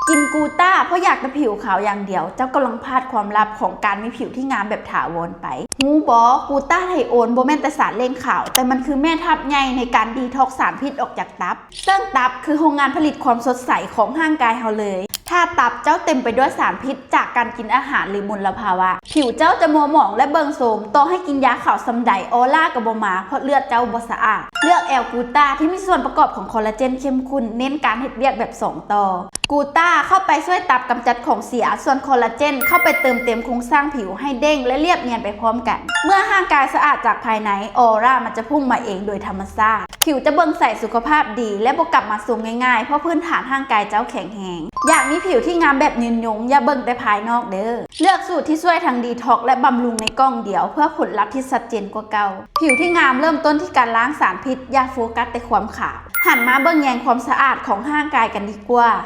ກິນກູຕ້າເພາະຢາກແຕ່ຜິວຂາວຢ່າງດຽວ ເຈົ້າກຳລັງພາດຄວາມລັບຂອງການມີຜິວທີ່ງາມແບບຖາວອນໄປ. ຮູ້ບໍ່? ກູຕ້າໄທໂອນບໍ່ແມ່ນແຕ່ສານເລັ່ງຂາວ, ແຕ່ມັນຄືແມ່ທັບໃຫຍ່ໃນການດີທັອກສານພິດອອກຈາກຕັບ. ເຊິ່ງຕັບຄືໂຮງງານຜະລິດຄວາມສົດໃສຂອງຮ່າງກາຍເຮົາເລີຍ. ຖ້າຕັບເຈົ້າເຕັມໄປດ້ວຍສານພິດຈາກການກິນອາຫານ ຫຼື ມົນລະພາວະ, ຜິວເຈົ້າຈະມົວໝອງ ແລະ ເບິ່ງໂຊມ, ຕໍ່ໃຫ້ກິນຢາຂາວສ່ຳໃດ, ອອຣາກໍບໍ່ມາ ເພາະເລືອດເຈົ້າບໍ່ສະອາດ. ເລືອກແອວກູຕ້າທີ່ມີສ່ວນປະກອບຂອງຄໍລາເຈນເຂັ້ມຂຸ້ນ, ເນັ້ນການເຮັດວຽກແບບສອງຕໍ່. ກູຕ້າເຂົ້າໄປຊ່ວຍຕັບກຳຈັດຂອງເສຍ, ສ່ວນຄໍລາເຈນເຂົ້າໄປເຕີມເຕັມໂຄງສ້າງຜິວໃຫ້ເດ້ງ ແລະ ລຽບນຽນໄປພ້ອມກັນ. ເມື່ອຮ່າງກາຍສະອາດຈາກພາຍໃນ, ອອຣາມັນຈະພຸ່ງມາເອງໂດຍທຳມະຊາດ. ຜິວຈະເບິ່ງໃສ, ສຸຂະພາບດີ ແລະ ບໍ່ກັບມາໂຊມງ່າຍໆ ເພາະພື້ນຖານຮ່າງກາຍເຈົ້າແຂງແຮງ. ຢາກມີຜິວທີ່ງາມແບບຍືນຍົງ, ຢ່າເບິ່ງແຕ່ພາຍນອກເດີ້. ເລືອກສູດທີ່ຊ່ວຍທັງດີທັອກ ແລະ ບຳລຸງໃນກ່ອງດຽວ ເພື່ອຜົນລັບທີ່ຊັດເຈນກວ່າເກົ່າ. ຜິວທີ່ງາມເລີ່ມຕົ້ນທີ່ການລ້າງສານພິດ, ຢ່າໂຟກັສແຕ່ຄວາມຂາວ. ຫັນມາເບິ່ງແຍງຄວາມສະອາດຂອງຮ່າງກາຍກັນດີກວ່າ.